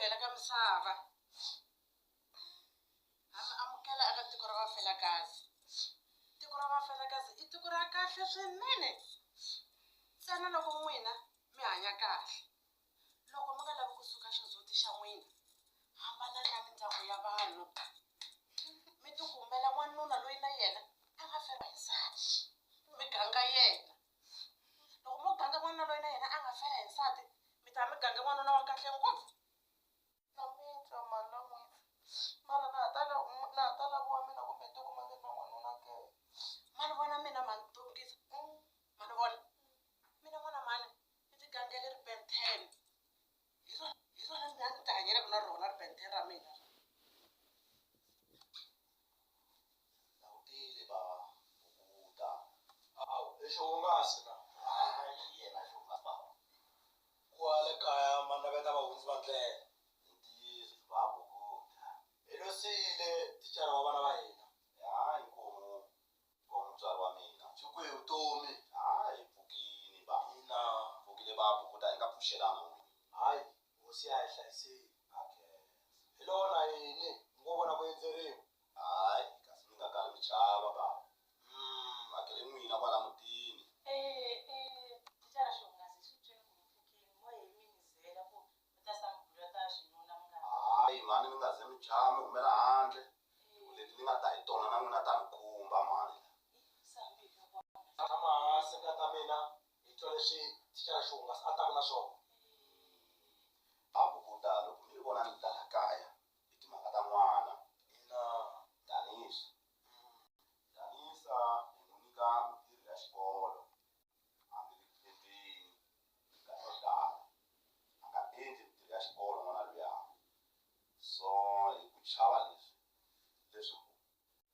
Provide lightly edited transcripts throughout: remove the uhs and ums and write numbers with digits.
hela ka misava. Ha mi amukela eka tiko ra vafelakazi. Tiko ra vafelakazi i tiko ra kahle swinene ntsena loko n'wina mi hanya kahle. Loko mi nga lavi kusuka xindzhuti xa n'wina, hambanani na mindyangu ya vanhu mi tikumbela n'wanuna loyi na yena a nga feriwa hi nsati mi ganga yena. Loko mo ganga n'wanuna loyi na yena a nga fela hi nsati mi ta mi gange n'wanuna wa kahle ngopfu. Na mi twa mhani na n'wina mara na ha ta na ha ta laviwa mina kumbe ni tikuma ni ri na n'wanuna ke? Ma ni vona mina mhani Tongisa, ma ni vona mina n'wana mhani ni ti gangele ri Ben 10 hi rona hi rona mina ni ti hanyelaka na rona ri Ben 10 ra mina. Langutile va bukuta. Awu i xihungasi na. Hayi yena xihungasi bava. Kwale kaya manaveta vahundzi va ndlela. I ntiyiso va bukuta. Hi losile thicara wa vana va hina. Hayi nkomu nkomu mutswari wa mina. Byi kwihi vutomi? Hayi pfukini ba. Ina. Pfukile va bukuta hi nga pfuxelana n'wini. Hayi hosi ya hi hlayisile. Akhensa. Hi loko na yini hi ngo vona ku endzeriwa. Hayi kasi mi nga kali mi chava bava. Akele n'wina kwala mutini. Thicara xihungasi swi twini ku mi pfukini mo hi mi nizela ku mi ta sa mi bula ta xinuna mi nga. Hayi mhani mi nga ze mi chava mi humela handle. Leti ni nga ta hi tona na n'wina ta mi khumba mhani. Tshama hansi nkata mina hi twa leswi thicara xihungasi a taku na swona. Babukuta loko mi ni vona ni ta la kaya i timhaka ta n'wana. Ina. Danisa. Danisa hi n'wi nyika mintirho ya xikolo hambi ri ku endleni minkarhi yo tala. A nga endli mintirho ya xikolo n'wana luya. So hi ku chava leswi leswaku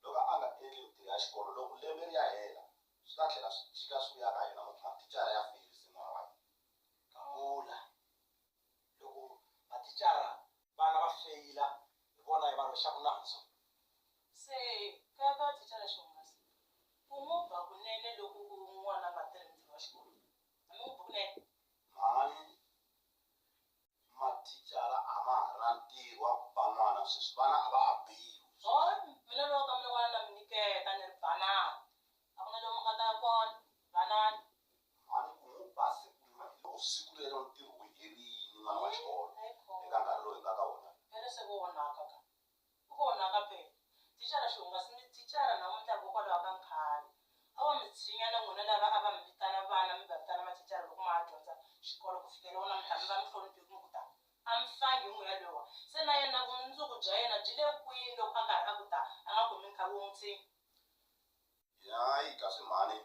loko a nga endli mintirho ya xikolo loko lembe ri ya hela swi ta tlhela swi jika swi vuya ka hina mo mathicara ya ferise n'wana wa hina. Kavula loko mathicara vana va feyila hi vona hi va rhwexaka nandzu. Se ka ka thicara xihungasi ku n'wi ba kunene loko ku n'wana a nga tirhi ntirho wa xikolo a mi n'wi bi kunene. Mhani mathicara a ma ha ri na ntirho wa ku ba n'wana sweswi vana a va ha biwi. Ho mina lowa ka mina n'wana na mi nyiketa ni ri banani a ku na lomu nga ta ya kona banani. Mhani ku n'wi ba siku rin'we hi loko siku rero ntirho wu herile n'wana wa xikolo eka nkarhi lowu hi nga ka wona. Phela se ku onhaka ka i ku onhaka phela thicara xihungasi mi thicara namuntlha hikokwalaho ka nkhale a wa mi tshinya na n'wina lava a va mi vitana vana mi va vitana mathicara loko ma ha dyondza xikolo ku fikela wo namuntlha mi va mi hlonipheki mi ku ta a mi fangi hi n'wina lowa se na yena vumundzuku bya yena byi le kwini loko a karhi a ku ta a nga kumi nkhavi wo n'wi tshinya. Hayi kasi mhani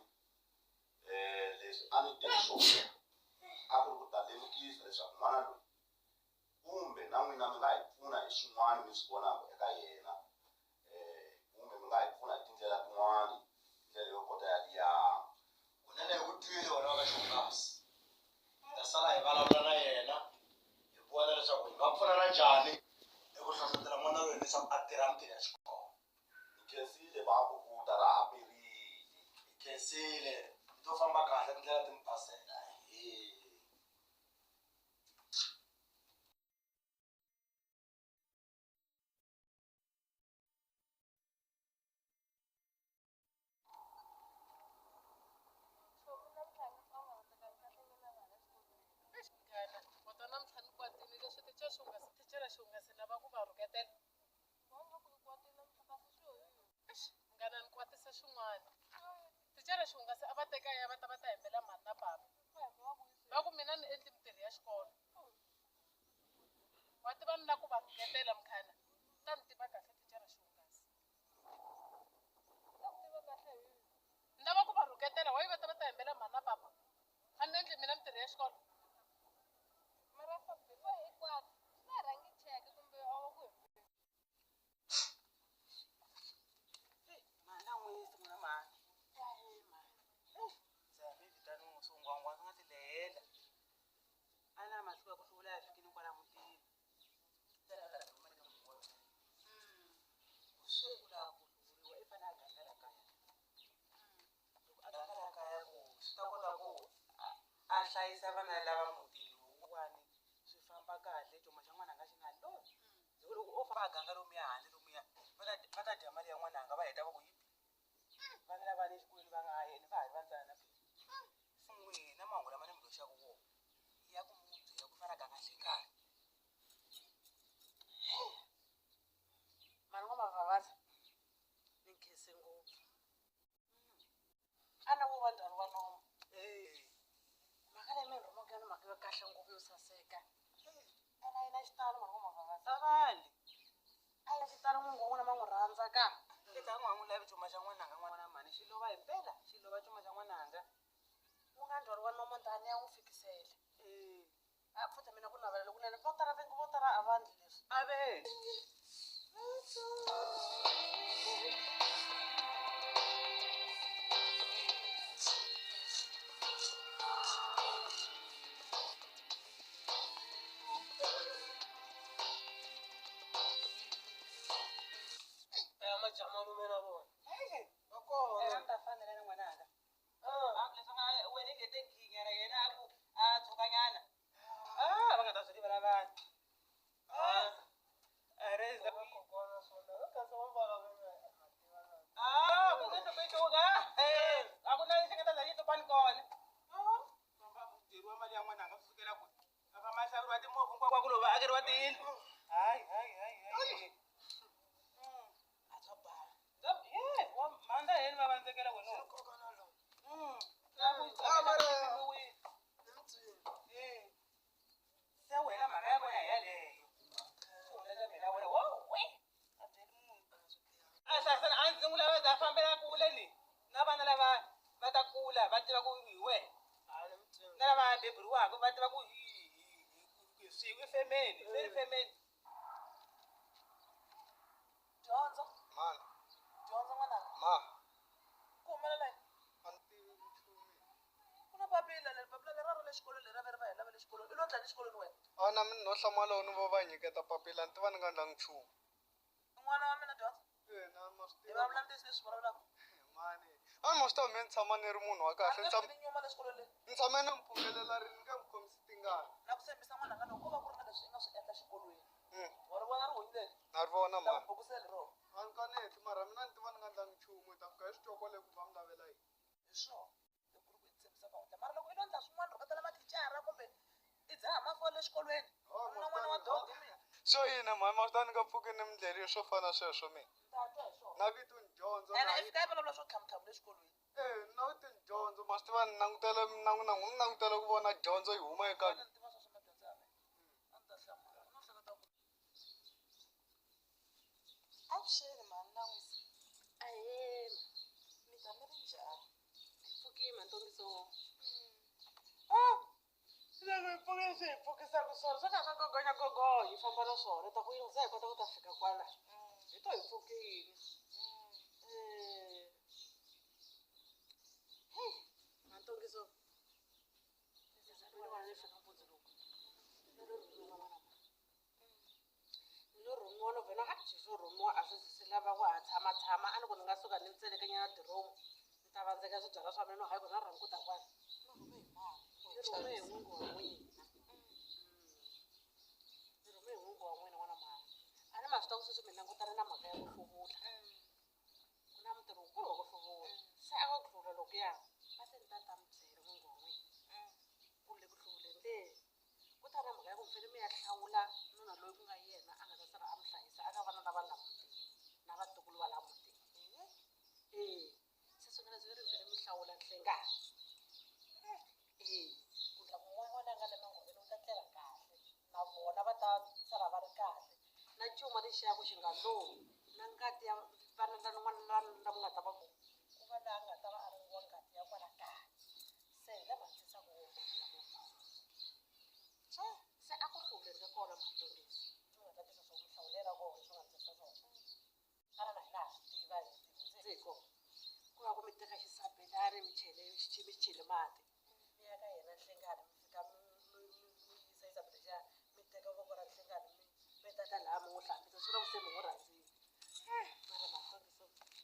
leswi a ni tele swona a ku ri ku ta lemukisa leswaku n'wana loyi kumbe na n'wina mi nga hi pfuna hi swin'wana mi swi vonaka eka yena kumbe mi nga hi pfuna hi tindlela tin'wani ndlela yo kota yaliya. Kunene hi ku twile wena wa ka xihungasi. Hi ta sala hi vulavula na yena hi vona leswaku hi nga pfunana njhani eku hlohlotela n'wana loyi leswaku a tirha mintirho ya xikolo. Hi khensile va bukuta ra ha perile. Hi khensile mi to famba kahle tindlela ti mi pasela. Ahee. Eish munghana wa twa namuntlha ni kwatile leswi thicara xihungasi thicara xihungasi lava ku va rhuketela. Eish munghana ni kwatisa xin'wana thicara xihungasi a va teka ya va ta va ta hembela mhani na papa va ku mina ni endli mintirho ya xikolo wa tiva ni la ku va rhuketela munghana ta ni tiva kahle thicara xihungasi. Ni lava ku va rhuketela why va ta va ta hembela mhani na papa a ni endli mina mintirho ya xikolo. Mhani a n'wi yisi n'wina mhani. Ndza mi vitana swingwangwa swi nga ti lehela a na masiku ya ku hluvula ya fikile kwala mutini. Se ku lava ku hluvuriwa i fanele a ganga la kaya. Loko a ganga la kaya ku swi ta kota ku a hlayisa vana lava mutini lowuwani swi famba kahle cuma xa n'wana a nga xi nga Hi ku loko o famba a ganga lomuya handle lomuya va ta dya mali ya n'wananga va heta va ku yipi. Vana lava le xikolweni va nga ha yeni va ha ri vantsana phela. Se n'wina mahungu lama ni mi loxaka wona ya ku mu byela ku fana ganga nhlekani. Mhani n'wa-Mavhavaza ni nkhense ngopfu. A na wo va ndhwalo wa nomu. Mhaka leyi mi ni rhumaka yona mhaka yo kahle ngopfu yo saseka. Ene a yi na xitalo mhani n'wa-Mavhavaza. A vali. A yi na xitalo n'wingi wa n'wina ma n'wi rhandza ka. Eka a n'wi lavi cuma xa n'wananga n'wana mhani xi lova hi mpela xi lova cuma xa n'wananga. Wu nga ndhwalo wa nomu ni ta ni ya n'wi fikisela. A futhi mina ku navela lokunene vo tala vo tala a va ndli leswi. A ve. Malume na vona. Va kona. A ni ta fanela na n'wananga. Leswi nga wena i nghete nkhinyana yena a ku a tshukanyana. Va nga ta swi rivala vanhu. Ku nge hluphi nchumu a ku na lexi nga ta za xi hlupha ni kona. Famba ku dyeriwa mali ya n'wananga swi sukela kwihi? A famba a xaveriwa timovha hinkwako loko va akeriwa tiyindlu. Hayi hayi hayi hayi. Mhanda yini va vandzekela wena? Se wena mhaka ya kona hi yaleyo. Swi mina wena wo we. A byeli munhu. A hlayisana a ndzi n'wi lava za fambela kule ni na vana lava va ta kula va tiva ku hi wena. Na lava beburiwaka va tiva ku hi swi i family, swi family. Dyondzo. Mhani. Dyondzo n'wananga. Ma. Ku humelela yini? A ni tivi nchumu. Ku na papila leri papila leri ra le xikolweni leri va ri va hi lava le xikolweni. I lo ndla le xikolweni wena? A na mina no hlamala ni vo va nyiketa papila ni tiva ni nga ndlangi nchumu. N'wana wa mina Dyondzo. Ina ma swi Hi tiva. vulavula ntiyiso leswi vulavulaka. Mhani. A ni ma swi tiva mina ni tshama ni ri munhu wa kahle. A ni nyuma le xikolweni leri. Ni tshame ni mi pfumelela rini ni nga mi khomisi tingana. Na ku tshembisa n'wananga loko ko va ku ri na leswi i nga swi endla xikolweni. Wa ri vona ri hundzile? Na ri vona Ta ku mhani. bukusela rona. A ni kaneti mara mina ni tiva ni nga ndlangi nchumu hi ta fika hi swi twa kwale ku va mi lavela yini. Hi swona. Loko ku ri ku i tshembisa va hundla. Mara loko i lo ndla swin'wana rhuketela mathicara kumbe i dzaha mafole exikolweni. U na n'wana wa dogo mina. Swo yini mhani ma swi tiva ni nga pfuki ni mi ndlerile swo fana sweswo mina. Ni ta twa hi swona. Na vito ni dyondzo. Ene i fika i vulavula swo tlhamutlhamu le xikolweni. Na vito ni dyondzo ma swi tiva ni langutele ni langutele ku vona dyondzo yi huma eka. Ni tiva sweswo madyondzo ya mina. A ni ta hlamula. U no hleketa ku. Avuxeni mhani Lan'wisi. Ahee. Mi ta mi ri njhani? Hi pfukile Mantombiso. Loko hi pfuke swi hi pfukisaka swona swo ka swa gogonya gogonya hi famba na swona ta ku yi za hi kota ku ta fika kwala. Hi to hi pfukile. Hey, Mantombiso. Ni fika mpundzu loku. Ni lo rhumiwa n'wana. Ni lo rhumiwa no vhela swo rhumiwa a swi swi lava ku ha tshama tshama a ni ku ni nga suka ni tselekanyana diromu ni ta vandzeka swibyalwa swa mina no hayi ku na rhangi ku ta kwala. Ni rhume hi n'wingi wa n'wina. Ni rhume hi n'wingi wa n'wina n'wana mhani. A ni ma swi tiva ku sweswi mi langutana na mhaka ya ku hluvula. Ku na mintirho wukulu wa ku hluvula. Se a ka ku hluvula lokuya va se ni ta ta mi byela n'wingi wa n'wina. Ku le ku hluvuleni le ku ta na mhaka ya ku mi fanele mi ya hlawula nuna loyi ku nga yena a nga ta sala a mi hlayisa aka vana lava la mutini na vatukulu va la mutini. Se swi nga leswi ri mi fanele mi hlawula nhlengani. Ku ndla ku n'wana a nga le manghoveni u ta tlela kahle na vona va ta sala va ri kahle na cuma lexiya ku xi nga lovi na ngati ya vana la n'wana la mi nga ta va ku va laha nga ta va a ri wa ngati ya kwala kaya. Se hi lava hatlisaka wona. Se a ku hluvuleni ka kona Mantombiso swi nga ta tisa swo mi hlawulela kona swi nga tisa swona. Xana na hina ha swi tiva hi hi kona. Ku va ku mi teka xisabelani mi chele mi chele mati. Mi ya ka yena nhlengani mi fika mi yisa xisabelani lexiya mi teka voko ra nhlengani mi tata laha mi n'wi hlambisa swi vula ku se mi n'wi rhandzile. Mara Mantombiso ku mi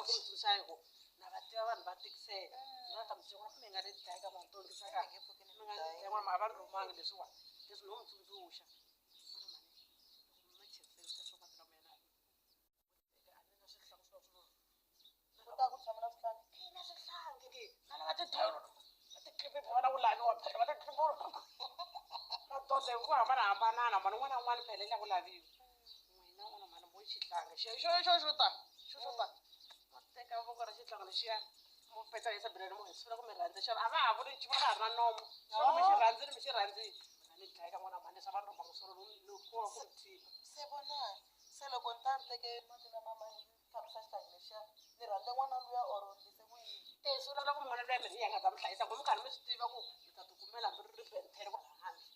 tsundzuxa hi ku Na va tiva vanhu va tikisela. Na ta mi byela ku mi nga ni dlayi ka mantongisa ka. Mi nga ni dlayi n'wana a va ni rhumangi leswiwani. Leswi no mi tsundzuxa. Madoda hi ku hambanahambana mhani un'wana na un'wana phela i la ku laviwa n'wina n'wana mhani mo xihlanga xo xo xo xo ta xo xo ta mo teka voko ra xihlanga lexiya mo petsa hi sabeleni mo hi sivula ku mi rhandza xona a va ha vuli nchumu a va ha ri na nomo swa mi xi rhandzile mi xi rhandzile mina ni dlaya ka n'wana mhani leswi a va ni rhumanga swona loku wa ku mi thipa se vonani se loko ni ta ni teke mati lama ma fambisa xihlangi lexiya ni rhandza n'wana luya or ndlise ku yini e swi vulavula ku n'wana luya mirhi ya nga ta mi hlayisa ku mi karhi mi swi tiva ku mi ta tikumela hambi ri ri benthele kwala handle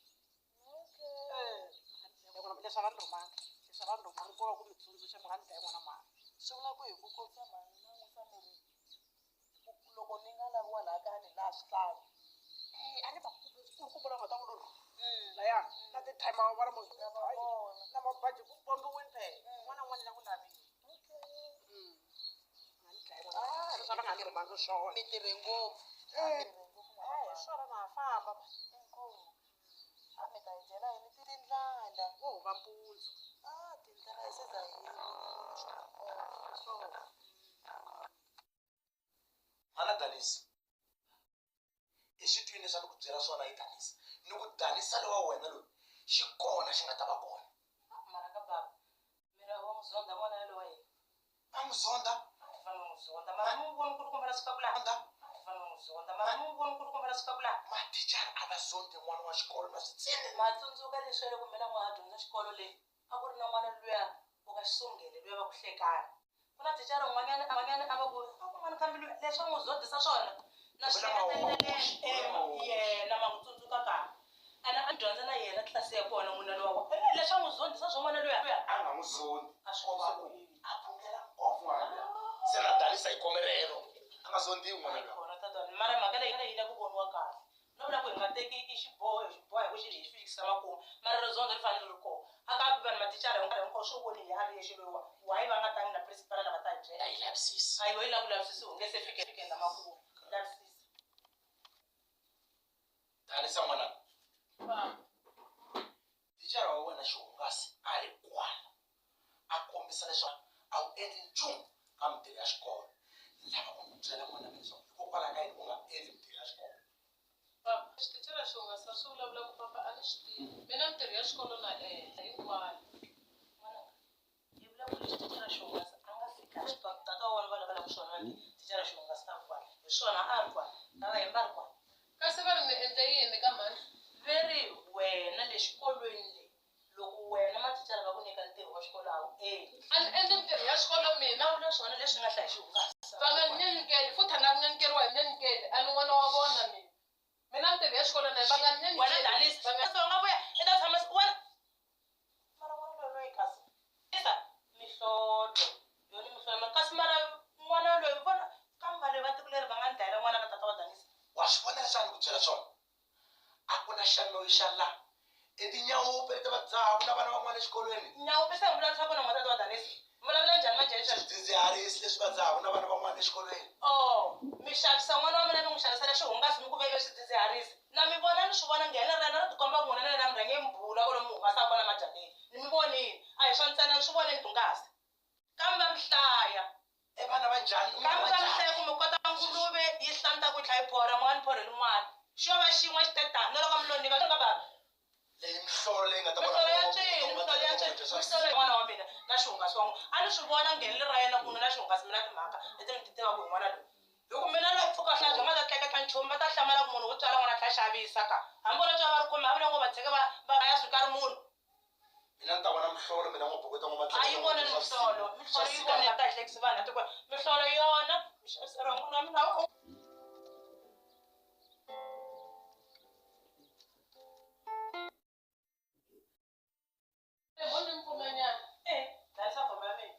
leswi a va ni rhumanga leswi a va ni rhumanga ko va ku mi tsundzuxa mi nga ni dlayi n'wana mhani swi vula ku hi ku kombisa mhani na n'wisa mi ri loko ni nga laviwa laha kaya ni laha swihlangi a ni va ku vula nga ta ku lori laya na ti-time a vona munhu na mabaji ku bombiwini phela n'wana n'wana la ku laviwa nga ni dlayi n'wana leswi a va nga ni rhumangi swona mi tirhe ngopfu hi swona na ha famba inkomu a mi ta hi byela yini tindlala wo huma mpundzu a tindlala se za hi swona Mana Danisa i swi twini leswi a ni ku byela swona hi Danisa ni ku Danisa lowa wena loyi xi kona xi nga ta va kona mara ka baba mira wa n'wi zonda n'wana yalowa wa yena va n'wi zonda va n'wi zonda mara mi n'wi voni nkulukumba la suka kula zonda va n'wi zonda mara mi n'wi voni nkulukumba la suka kula mathicara a va zondi n'wana wa xikolo na switsini ma tsundzuka leswi loko mina n'wana a dyondza xikolo leyi a ku ri na n'wana luya wo ka xisungele luya va ku hlekana ku na thicara un'wanyana van'wanyana a va ku a ku n'wana kambe luya leswi va n'wi zondisa swona na swi yena ma n'wi tsundzuka kahle ene a dyondza na yena tlilasi ya kona n'wina lowa wa leswi a n'wi zondisa swo n'wana luya a nga n'wi zondi a swi ko va ku a phungela ngopfu n'wana luya se na Danisa hi komerelo a nga zondiwi n'wana luya kona tatana mara mhaka leyi yi lava ku voniwa kahle no vula ku hi nga teki i xiboho hi xiboho hi ku xi hi fikisa makumu mara rizondho ri fanele ri kona a ka vanhu mathicara hinkwawo swo voni hi a ri yexe loyiwa why va nga tangi na principal lava ta hi byela a yi lavisisi a yi lava ku lavisisi u nge se fike fike na makumu lavisisa Danisa n'wana thicara wa wena xihungasi a ri kwala a kombisa leswaku a wu endli nchumu ka mintirho ya xikolo ni lava ku ku byela n'wana leswaku hikokwalaho ka yini u nga endli mintirho ya xikolo Papa, xithicara xi hungasa swi vulavula ku papa a ni swi tivi mina mintirho ya xikolo na endla hinkwayo n'wananga yi vula ku lexi thicara xi hungasa a nga fika tata wa wena va lavela ku swona thicara xi hungasa a ri kwala hi swona a ri kwala lava hemba ri kwala kasi va ri ni endle yini ka mhani ve ri wena le xikolweni le loko wena mathicara va ku nyika ntirho wa xikolo a wu endli a ni endli mintirho ya xikolo mina na vula swona leswi nga hlaya xihungasa va nga ni nyanyukeli futhi a na ku nyanyukeriwa hi nyanyukeli a ni n'wana wa vona mina mina mintirho ya xikolo na va nga ni wena nyanyukeli Danisa va nga kasi va nga vuya i ta tshama wena mara n'wana loyi loyi kasi isa mihlolo yona mihlolo kasi mara n'wana loyi vona kambe loyi va tiko leri va nga ni dlayela n'wana ka tata wa Danisa wa swi vona leswi a ni ku byela swona a ku na xa noyi xa la i tinyawupe leti va dzahaku na vana van'wana exikolweni nyawo se vulavula ku na n'wana tata wa Danisa vulavula njhani majele sweswo swidzidziharisi leswi va dzahaku na vana van'wana exikolweni oh mi xavisa n'wana wa mina mi n'wi xavisela xihungasi mi ku veke swidzidziharisi na mi vona ni swi vona nghena ra yena ra tikomba ku n'wina na yena mi rhange mi bula kwalomu mi hungasaka kona majaleni ni mi vonile a hi swa ntsena ni swi vonile hungasi kambe va mi hlaya i vana va njhani kambe va mi hlaya ku mi kota nguluve yi hlanta ku yi tlha yi phorha mi nga ni phorheli n'wana xo va xin'we xi tetana na loko mi lo nyika ka baba leyi mihlolo leyi nga ta mihlolo ya ncini mihlolo ya ncini mihlolo ya n'wana wa mina na xihungasi wa n'wana a ni swi vona nghenele ra yena kun'we na xihungasi mina timhaka leti ni ti tivaka hi n'wana loyi hi ku mina loyi pfuka hlaya byi nga ta tleketla nchumu va ta hlamala ku munhu wo tswala n'wana a tlha xavisa ka hambi vona tswala va ri khome a vula ngo va tshike va va ya suka ri munhu mina ni ta vona mihlolo mina n'wabokota n'wa a yi vona mihlolo mihlolo yi vona ta hlekisi vanhu a tikweni mihlolo yona mixavisela n'wana wa mina mo ni mpfunanyana e dlayisa gome ya mina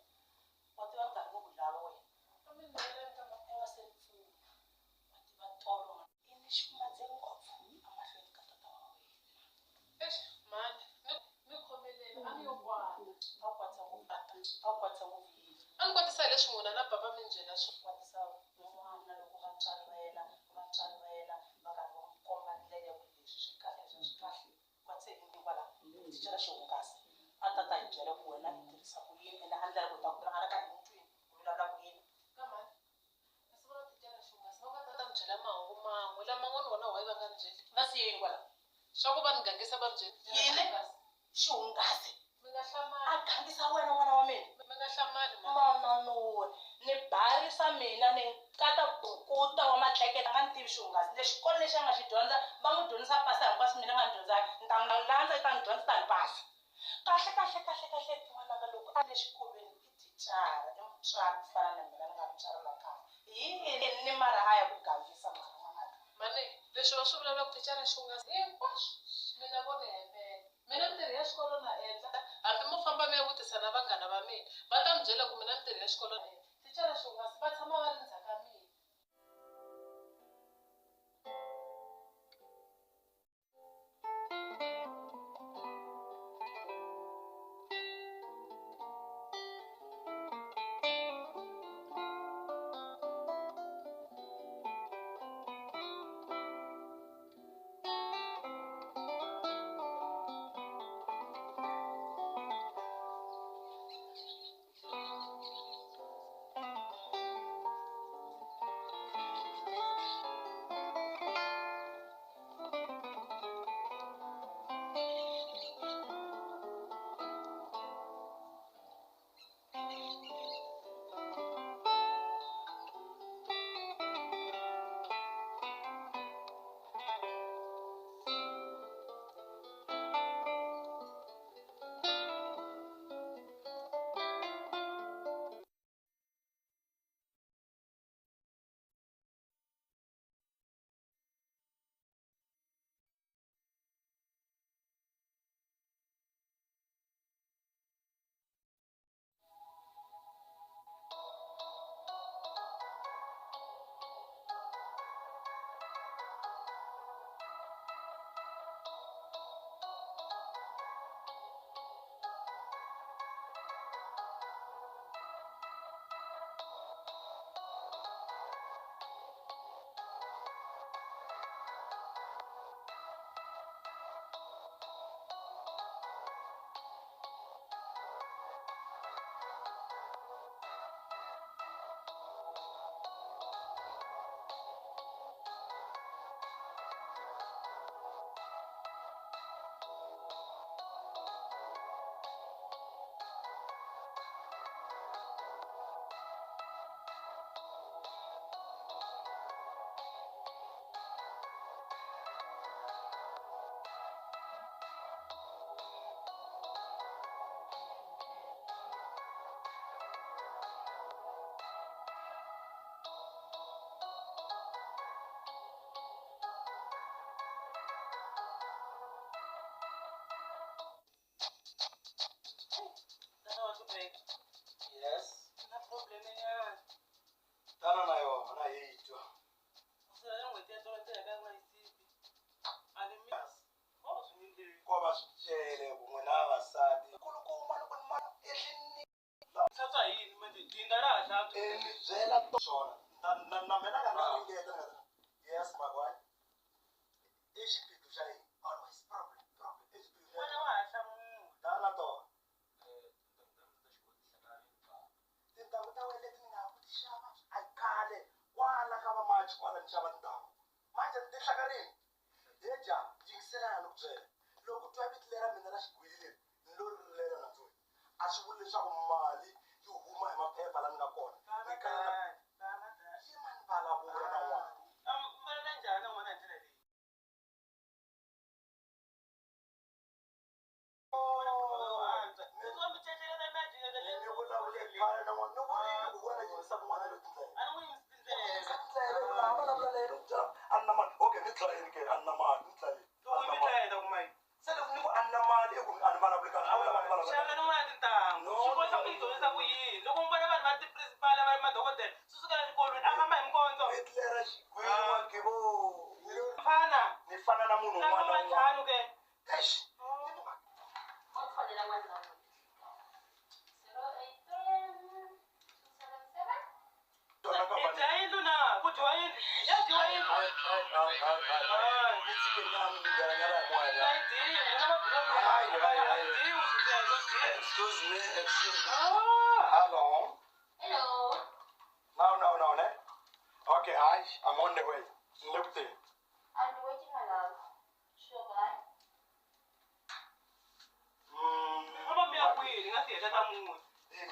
wa tiva nkarhi wo ku lava wena a mi nyeleni ka u nga se ni pfuna wa tiva tolo i ni ximadze ngopfu emahlweni ka tata wa wena Eish, mhani ni khomeleni a ni yo kwata a wu kwatisa ngopfu ata a wu kwatisa ngopfu yini a ni kwatisa hi leswi n'wina na papa mi ni byela swona kwatisa n'wana nga ni byeli. Va siye yini kwala? Swa ku va ni gangisa va ni byeli. Yini? Xihungasi. Mi nga hlamali. A gangisa wena n'wana wa mina. Mi nga hlamali mhani. Manano, ni barisa mina ni kata bukuta wa matleketla nga ni tivi xihungasi. Lexi xikolo lexi a nga xi dyondza va n'wi dyondzisa pasa hinkwaswo mina nga ni dyondzanga. Ni ta n'wi landza i ta ni dyondzisa ni pasa. Kahle kahle kahle kahle n'wananga loko a le xikolweni i thicara i mutswari ku fana na mina ni nga mutswari la kaya. Yini ni mara a ya ku gangisa mara n'wananga. Mhani leswi va swi vulavulaka thicara xihungasi hinkwaswo mina vo ni hembela. Mina mintirho ya xikolo na endla. Hambi mo famba mi ya vutisa na vanghana va mina va ta mi byela ku mina mintirho ya xikolo na endla. Thicara xihungasi va tshama va ri ndzhaku ka mina. Yes. Na problem nyana. Tana na yona hi twa. Kusela n'hweti ya tolo tirheka nga yi sipi. A ni mi. Oh, swi ni le. Ko va swi cele ku n'wina vavasati. Nkulukumba loko ni mana ehlini. Hlantswa hi yini manje? Dinga ra ha hlantswa. Ni byela swona. Na mina ka na ringeta nga ta. Yes, Magwai. I xiphiqo xa yini? Always problem, problem. I xiphiqo. N'wana wa ha hlamula. Tana tona. Tintangu ta wena leti ni nga ku ti xava a yi khale kwala ka vamachi kwala ni xava tintangu manje ti hlakarini heja yingiselana ni ku byela loko twa vito lera mina ra xigwili leri ni lo ri rilela nandzweni a swi vuli leswaku mali yi huma hi maphepha la ni nga kona ni kala yima ni vulavula na n'wana. Vulavula njhani na n'wana hi ndlela leyi? Ni vulavule khale na n'wana ni vurile ku wena yingisa n'wana loyi tindlela. A ni n'wi yingisi tindlela. Tindlela laha vulavula na yena u byela a ni na mali. Okay, ni dlayeni ke a ni na mali, ni dlayeni. Loko mi dlaya hi ta kuma yini? Se loko ni ku a ni na mali i ku a ni vulavuli kahle, a vulavula vulavula. Xavela n'wana tintangu. No, Swi kota no. ku yi dyondzisa ku yini? Loko mi vona vanhu va ti-principal va ri madokodela swi sukela exikolweni a famba hi mikondzo. Vito lera xigwili n'wagivo. Mfana. Ni fana na munhu un'wana na un'wana. Ntlhanu ke. Eish. Wa fonela n'wana wa n'wina. 083 277. Tona ka I dya yindlu na? Ku dyiwa yindlu? Ya dyiwa yindlu. Hayi, hayi, hayi, hayi, hayi. Ni tshike nyana mi nyana ya moya. A yi dyiwi. N'wina va Hayi, hayi, A hayi. yi dyiwi sweswo, swi dyiwi. Excuse me, excuse me. Ah! Hello. Hello. Now, now, now, ne? Okay, hi. I'm on the way. Ni le ku teni. I'll be waiting, my love. Sure, bye. Famba mi ya kwihi ni nga si heta ta muti. Ni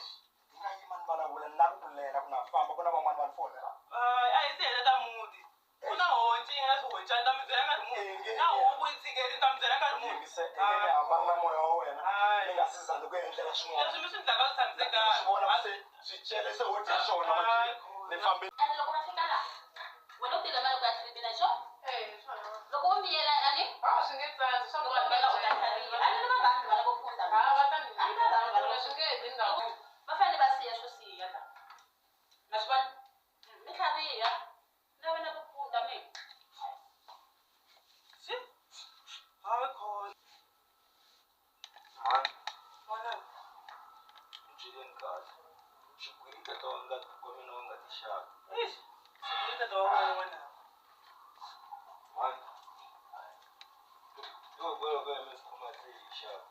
nga yima ni vulavula ni lava ku lela ku na famba ku na van'wani va ni fonela. A hi si heta ta muti. Ku na honci yi nga swi honcani ta mi byela nkarhi muni. Na huku yi tshikeli ta mi byela nkarhi muni. Yingise inge ni hambana na moya wa wena ni nga si za ni ku endlela swin'wana. Leswi mi swi endlaka swi tshamisekanga. Swi vona ku se swi cele se wo dya swona manje ni fambe. And loko va fika laha, wena u tele mali ku ya tlhivina xo? Loko wo miyela a ni? A swi nge tsandzi swa Loko miyela u ta tlhariha. A ni va rhandzi vana vo phunta. A va ta ni A ni va rhandzi vana vo swi nge he ni nga Va fanele va siya swo siya la. Ma swi vona? Mi tlhariha. Na vana vo phunta mi. Xi? Hayi khona. Mhani, N'wana. ni byeleni kahle. Xigwili tata wa nga wa mina wa nga ti xaka. Eish. Xigwili tata wa wena n'wana. Mhani, hikokwalaho ka yini mi swi khoma kahle hi xaka?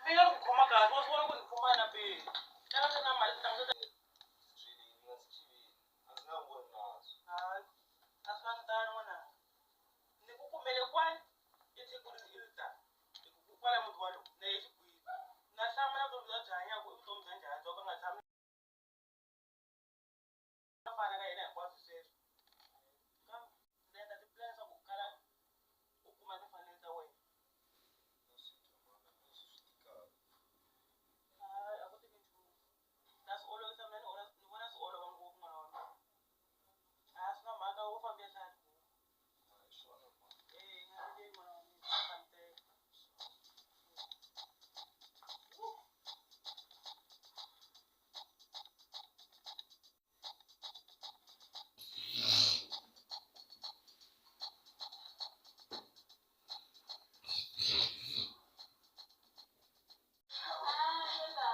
Mina ni ku khoma kahle wa swi vona ku ni khoma na peli. Teka se na mali tintangu ta. Byeleni mi nga swi chiveli. A ndzi nga voni nandzu. Hayi. A swi vangi tano n'wana. Ni ku kumele kwani eThekwini i ta. Hi ku kwala muti walowu na ye xigwili. Na hlamala vutomi bya byi hanyaka i vutomi bya njhani byo ka nga tshami na fana ka hina hinkwaswo sweswo. Kambe ndzi endla tipulani swa ku kala u kuma timfanelo ta wena. Na swi twa mhani, leswi swi tikaka. Hayi a ku tiki nchumu. Na swi olovisa mina ni vona swi olova ngopfu n'wana wa mina. A swi na mhaka wo famba u ya hlaya tibuku. A hi swona mhani. Eh, nga vileli n'wana wa mina, swi ta fambiseka. Ah, hello.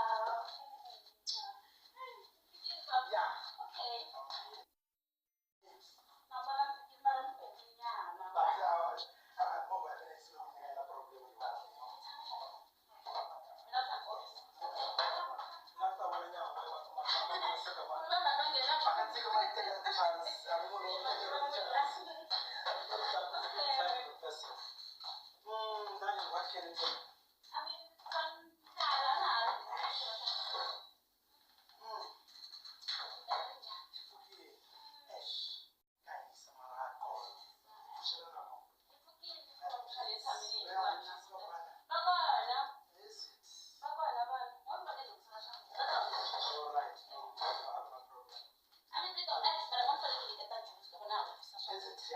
Yeah. Okay. Na vona mara ni nyana. But movha ya mina yi sive ku nyika problem yi va. Mina tshama office. Na ku ta vona nyama ya va ma seka ma. Na na na nghena. Va nga tshiki va yi tekela ti-chance. Hambi munhu wo tekela ti-chance. Type of person. Then what can you do? I mean, tala na. Xipfukile. Eish. Kanyisa mara kona. Pfuxela na vona. Va kona. Is it? Va kona vanhu. Mo va ti lunghisa swa. All right. No, no, no problem. I mean, we don't extra. Mo fanele ku nyiketa juice loko na ha vavisa swa. Is it?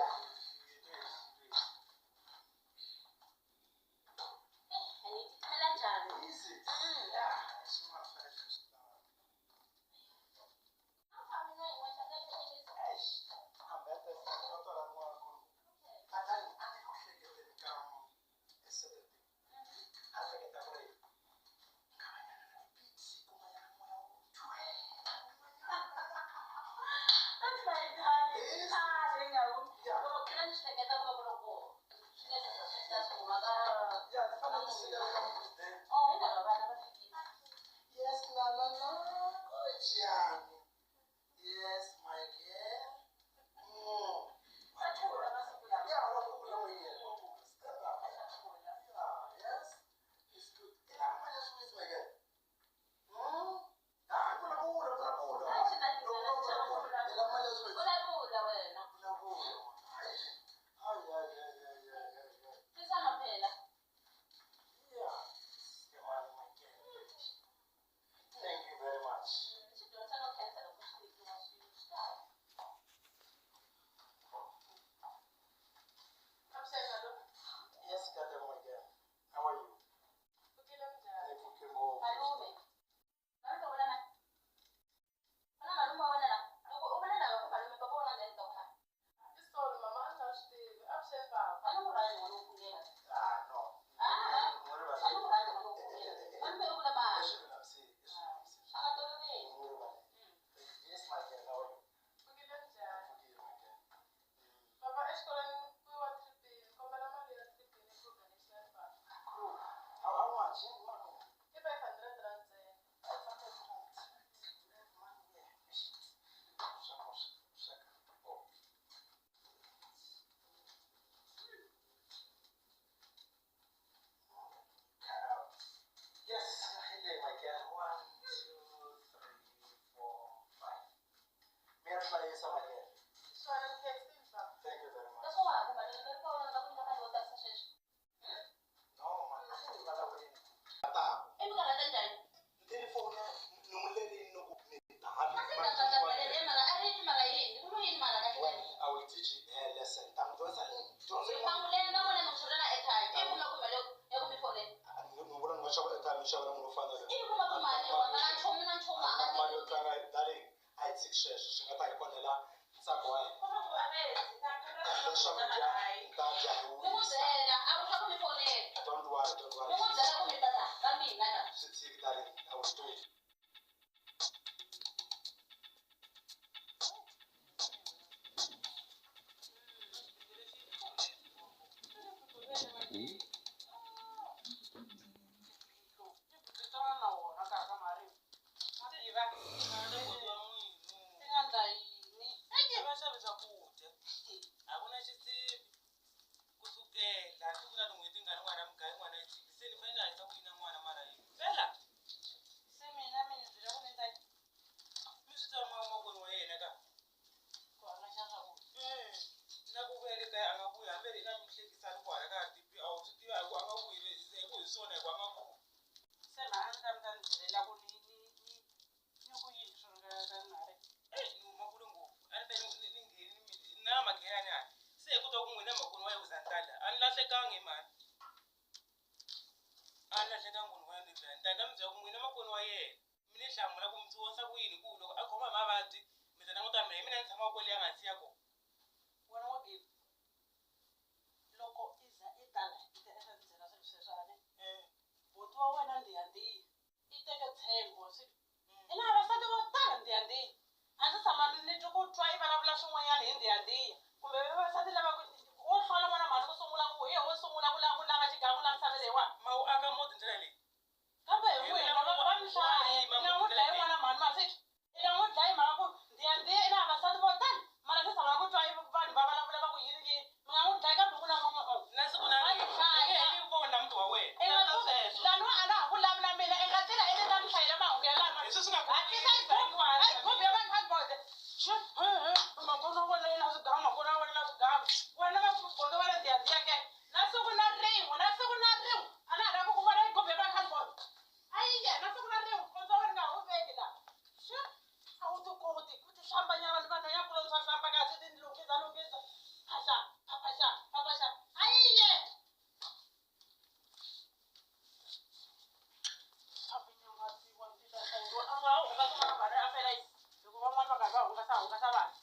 Thank you very much. Leswo wa ha ku mali leri ka wena ku nyika mali yo tarisa sweswi. No, man, a ni vulavuleni. Ta. I mi karhata njhani? Ni fona ni n'wi lerini loko ni dali. A swi ta tata mara a ri mara yini? Ku lo yini mara kahle Well, kahle? I will teach her a lesson. Ta n'wi dyondzisa dyondzo yin'wana. Manguleni na vona mi ku xavela airtime. I kuma ku mali ya ku mi fonela. Ni vula ni nga xava airtime ni xavela munhu wo fana na I kuma ku mali wa mara nchumu na nchumu a nga mali yo tlanga darling a hi tshiki sweswo swi nga ta hi onhela ntsako wa hina. Leswaku dya ni ta dya hi Ni n'wi wisa. byela a ku swa ku mi fonela. Don't worry, don't Ni worry. n'wi byela ku mi tata ka mina la. Swi tshiki darling, I will do it. Va xave swakudya a ku na xisibi kusukela siku na tin'hweti nga ri n'wana mugayi n'wana yi tshiki se ni fanele ni hanyisa ku yini na n'wana mara yini fela Se mina mi ni byela ku ni ta mi swi tiva makwenu wa yena ka ku hanga swakudya. Na ku vuya le kaya a nga vuyi hambi ri na mi hlekisani ku hala ka ha tipi a wu swi tiva hi ku a nga vuyi hi ku hi swona hi ku a nga vuyi. Se ma a ni ta mi ta ni byelela ku ni ni ni ni ku yini swo ringana ka nare. Ni huma kule ngopfu a ni ta ni ngheni na makhelani hala se hi ku twa ku n'wina makwenu wa ye u za ni a ni lahlekangi hi mhani a ni lahlekangi ku ni vona ni dlaya ni ta ni ta mi byela ku n'wina makwenu wa yena mi ni hlamula ku mi swi ku yini ku loko a khoma hi mavabyi mi ta languta mina hi mina ni tshamaka kwale a nga siya kona. Wena wa Gabe. Loko i za i ta la i ta i ta ni byela swilo sweswo a ne. Buti wa wena ndiyandiya i teke ntshembo swi i na vavasati vo tala ndiyandiya. A ndzi tshama ni twa ku twa i vulavula swin'wanyana hi ndiyandiya kumbe vavasati lava ku wo hlola n'wana mhani ku sungula ku hi yena wo sungula ku lava ku lava xigangu la misaveni leyiwani. Ma wu aka muti ndlela leyi. Kambe hi n'wina va va mi hlaya i nga n'wi dlayi n'wana mhani ma swi twa i nga n'wi dlayi mhaka ku ndiyandiya i na vavasati vo tala mara ndzi tshama ku twa vanhu va vulavula va ku yini yini mi nga n'wi dlayi kambe ku na Na siku na Va mi rin'we i nge hlaya. he vi vona muti wa wena. I nga Na sweswo. laniwa a na ha ku lavi na mina i nga tila i ni ta mi hlayela mahungu ya lama. Hi sweswi nga Hatlisa i gubu a yi gubu ya vanhu va bote. Makona wa wena na swigamu makona wa wena na swigamu wena va ku bote wena ndiyandiya ke na siku na rin'we na siku na rin'we a na ha lavi ku vona yi gubu ya vanhu va bote. Ayiye na siku na rin'we kondza wena nga wu veki la. A wu ti koti ku ti hlambanya vanhu vanhu ya kuloni swa hlamba kahle ti lunghisa lunghisa phasha phaphaxa phaphaxa ayiye. A nga ha hungasi n'wana mhani a fela yini hikuva van'wani va karhi va hungasa hungasa vanhu.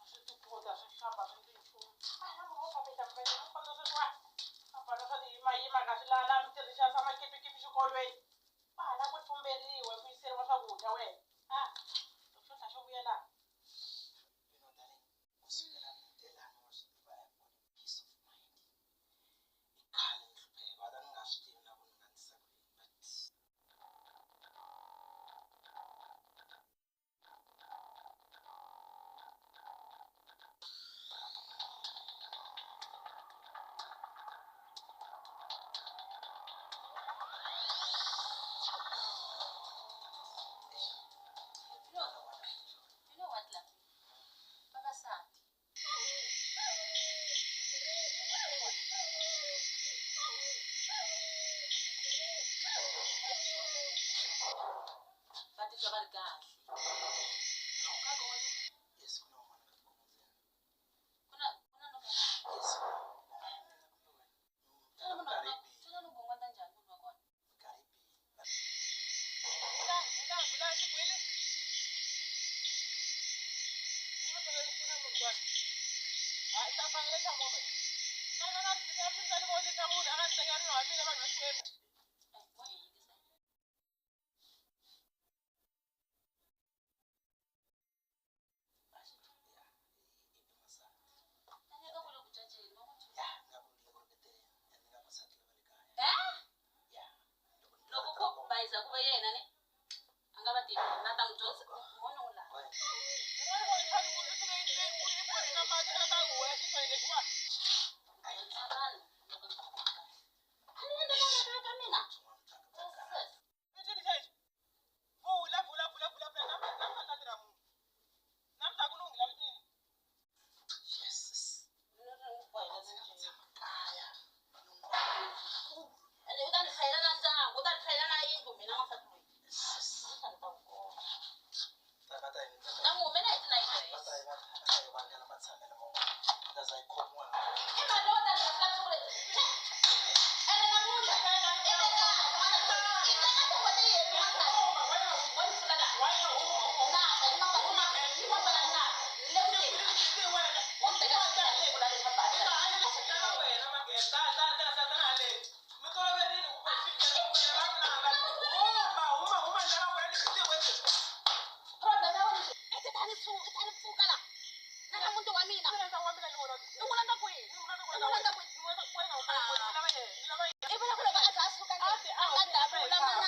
A swi ti koti a swi hlamba swi ndzi nchumu. A na munhu wo fambisa fambisa mi kondza sweswiwani. A swa ti yimayima ka swi la la mi tirhisa swa makipikipi xikolweni. Wa ha lava ku tumberiwa ku yiseriwa swakudya wena. A loko xo tlha xo vuya laha. You know, darling, kusukela ni te lani wa swi tiva I have got a peace of mind. I khale ni hlupheka whether ni nga swi tivi na ku ni nga ndlisa ku yini but You know what, Lucky? Vavasati. Va titwa va ri kahle. Yes, ku na un'wana ka tigongondzeni. Ku na ku na no Yes, ku nga ya mina kumbe wena. Xana munhu Minkarhi wa yi kona bihile. xana no gongondza njhani munhu wa kona? Minkarhi yi bihile. Vula vula vula xigwili. U nga toleli ku pfuna munhu kwala. Ha ta fanele xa movha. Na na na na ni vona xa munhu a nga ni tekela ni hambile vanhu va Xikwembu. Ai, wa hi yingisa. Ya, i vasati. A nga ku le ku caceni va ku Ya, nga ku ni le ku rhuketeleni and nga vasati lava le kaya. Eh? Ya, loko ni Loko ko bayiza ku ve yena ne? A nga va tivi na ta n'wi dyondzisa vona n'wi laha. Dyondzisa vanhu loko ndzi ku kahle. A ni endlela la kaya ka mina. Sis. Vula vula vula vula vula na na na na munhu. Nghena hi ti-night Va dress. ta yi va ta yi vangela matshamelo man'wana. Ni ta za yi khomiwa hi I mhani lowo tani nga siku leti. Ene namuntlha i teka i teka tinguva ti heri n'wansati. Wa ni pfula laha. Naka yi mambala yi mambala naka. Ni le ku teni. Wa ni teka xipfula lexa basa. Problem ya wena i ti tani i tani pfuka la. Na na muti wa mina. I n'wi landza kwihi? I n'wi landza kwihi? I vula ku loko a za a suka le, a nga davula munhu.